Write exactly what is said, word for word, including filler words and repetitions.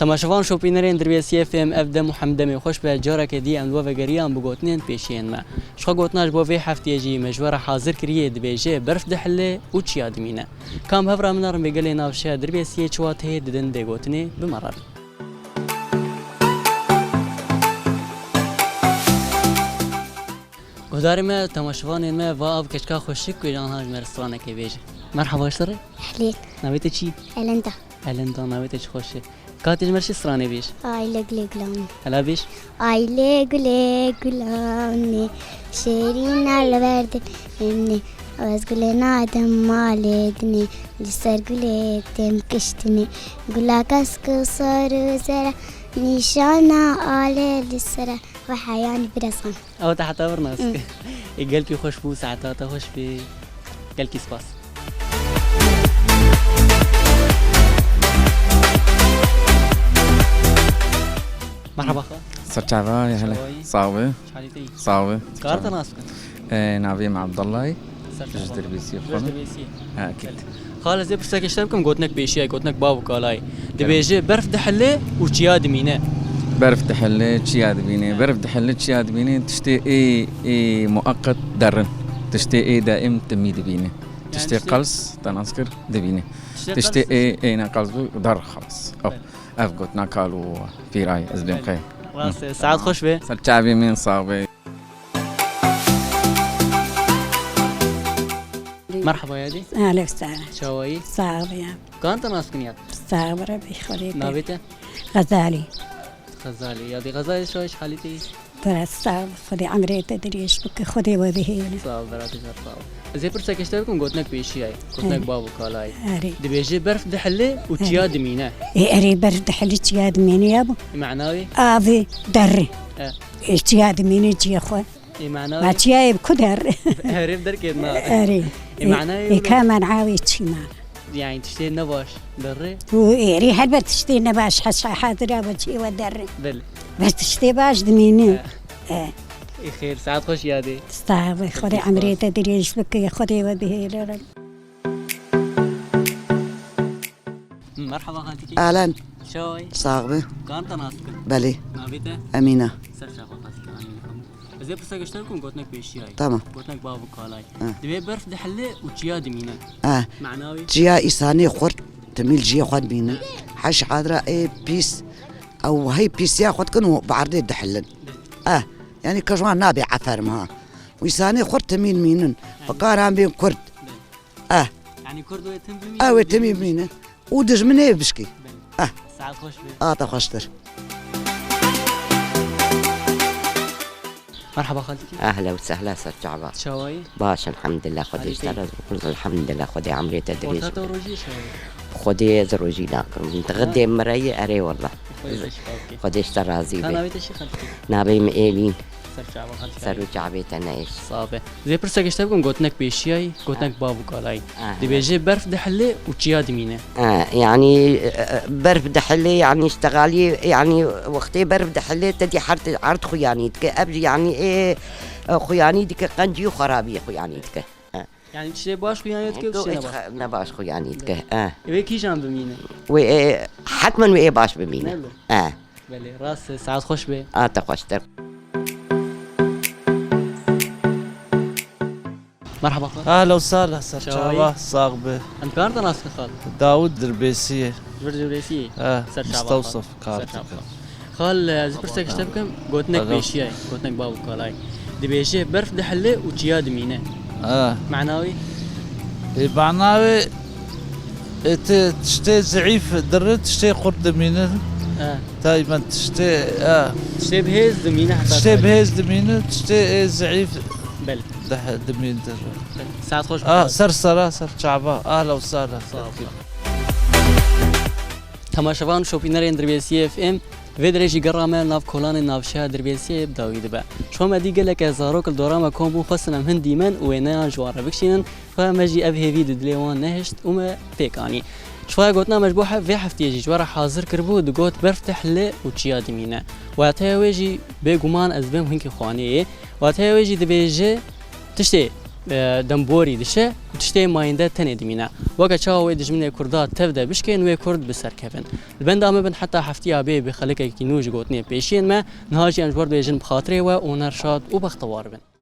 Temaşevan şopînerên Dirbêsiyê F M, ev dem û hemdemê xweş be, careke dî em li we vegeriyan bi gotinên pêşiyên me. Ji xwe gotina ji bo vê heftiyê jî me ji we re hazir kiriye, dibêje, berf dihile û çiya dimîne. Kam hevra min a rind vê gelê navşeya Dirbêsiyê çi wateyê didin vê gotinê, bi me re bin. Guhdarê me, temaşevanên me, va ev keçika xweşik ku ji aniha ji me re stranekê bêje. Merhaba, ji te re? Ehlîn. Navê te çi? Elenda. Elenda, navê te çi xweş e. Ka tê ji me re çi stranê bêj? Aile gülê gulanê. Hela bêj. Aile gülê gulanê, şêrîna li ber dimê. Ez gulê nadim malê dinê, li ser gulê têm kiştinê. Gula kesk û sar û zere, nîşana alê li sere. Ve heyanî biraz xan. Ew te heta vir nas. Hı. Ê, gelkî xweş bû, saeta te xweş bê. Gelkî spas. Merhaba xwe. Serçava, ya hele. Çawayî? Sağ ol. Çi halî te yî? Sağ ol. Kar te nas bikin? Ee, navê min Abdullah. Serçava. Ji Dirbêsiyê. Ji xwe. Dirbêsiyê. Ha, ekîd. Xal, ez ê pirsekê ji te bikim, gotinek pêşiyayî, gotinek bav û kalayî. Dibêje, berf dihile û çiya dimîne. Berf dihile, çiya dimîne. Berf dihile, çiya dimîne. Tiştê ê, ê mueqqet derin. Tiştê ê daim timî dibîne. Tiştê qels, te nas kir, dibîne. Tiştê ê, ê ne qels bû, der xelas. Ew. Ev gotina kal û pîrayî, ez bêm qey. Rast e, saet xweş be. Ser çavê min sax be. Merhaba yadî. Aleyh selam. Çawayî? Sağ ol ya. Kan te nas bikin yad? Sağ ol, Rabbi xwedê te. Navê te? Xezalî. Xezalî. Yadî Xezalî, çawayî, ji halî te yî? Biraz sağ ol, Xwedê emrê te dirêj bike, Xwedê we bihêle. Sağ ol, beratê car, sağ ol. Ez ê pirsekê ji te bikim, gotinek pêşiyayî, gotinek bav û kalayî. Erê. Dibêje berf dihile û çiya dimîne. Ê, erê, berf dihile çiya dimîne ya bu. Manawê? Avê derre. E. Ê, çiya dimîne çiya xwe. Ê, manawê? Ma çiyayê bi ku der? Herê bi derkê na. Erê. Ê, manawê? Ê, ka man awê çî ma. Yani tiştê nebaş derê? Û êrî helbet tiştê nebaş hesa hadira ve çî ve derê. Belê. Bes tiştê baş dimîne. E. E. Ê, xêr, saet xweş yadê. Sağ ol, Xwedê emrê te dirêj bike, Xwedê we bihêle. Merhaba xaltikî. Ahlen. Çawayî? Sağ be. Kan te nas bikin? Belê. Navê te? Emîna. Ser çava xaltikî, Emîna. Ez ê pirsekê ji te bikim, gotinek pêşiyayî. Tamam. Gotinek bav û kalayî. Ha. Dibê berf dihile û çiya dimîne. Ha. Mana wî? Çiya îsanê xurt, timî li ciyê xwe dimîne. Ha. Heş hadira ê pîs, ew hey pîsiya xwe dikin û bi erdê dihilin. Belê. Ha. Yani ke ji wan nabe eferim ha. Û îsanê xurt timî dimînin. Ha. Fikaran bên kurd. Belê. Eh. Yani kurd wê tim bimîne. Ew ê timî bimîne. Û dijminê bişkî. Belê. Eh. Saet xweş be. A te xweştir. Merhaba xaltikî. Ehla û sehla ser çava. Çawayî? Baş, elhamdülillah, Xwedê ji te razî, elhamdülillah, Xwedê emrê te dirêj. Orta te rojî çawayî? Xwedê ez rojî nakim. Xwedê mireyê erê wallah. Xwedê te şifa bike. Xwedê ji te razî be. Ka navê te çi xaltikî? Navê min Elîn. Ser çava xaltikî. Ser û çavê te neyş. Sax be. Zê pirsekê ji te bikim, gotinek pêşiyayî, gotinek bav û kalayî. Aha. Dibêje berf dihile û çiya dimîne. Ha, yani, e, e, berf dihile, yani, iştegalî, yani, wextê berf dihile, te dî herd, erd xuyanî dike. Ev, yani, ê, e, xuyanî dike, qencî û xerabî xuyanî dike. Ha. Yani, tiştê baş xuyanî dike û tiştê nebaş. Nebaş xuyanî dike. Ha. Wê kîjan bimîne? Wê, e, hetmen wê ê baş bimîne. Ne bi? Ha. Belê, rast e, saet xweş be. A te xweştir. Merhaba xal. Ahla û sahla, ser çava, sax be. Em karin te nas bikin xal? Dawud Dirbêsiyê. Ji vir Dirbêsiyê. He, ser çava xal. Mistewsif kar dikim. Xal, ez ê pirsekê ji te bikim, gotinek pêşiyayî, gotinek bav û kalayî. Dibêje berf dihile û çiya dimîne. He. Mana wî? Ê, mana wî, ê, ti, tiştê zeîf dirin, tiştê xurt dimînin. He. Taybet tiştê, e. Tiştê bi hêz dimîne heta. Tiştê bi hêz dimîne, tiştê ê zeîf. Belê. Dih dimîn dir. Belê. Saet xweş. Ah, ser sera, ser çava. Ahla û sahla. Sağ ol. Temaşevan û şopînerên Dirbêsiyê F M, vê dirê jî gera me nav kolanên navşeya Dirbêsiyê bi dawî dibe. Ji xwe me dî geleke zarok li dora me kom bûn, xwestin em hin dîmen û wêneyan ji wan re bikişînin. Xwe me jî ev hêvî di dilê wan nehişt û me pêk anî. Ji xwe gotina me ji bo he-, vê heftiyê jî ji we re hazir kiribû, digot, berf dihile û çiya dimîne. Wateya wê jî bêguman ez bêm hinkî xwanê ye. Wateya wê jî dibêje, tiştê e, demborî dişe û tiştê mayînde tenê dimîne. Weke çawa wê dijminê Kurda tev de bişkên, wê Kurd bi ser kevin. Li benda me bin heta heftiya bê bi xelikekî nû ji gotinê pêşiyên me, niha jî em ji we re dibêjin bi xatirê we û ner şad û bextewar bin.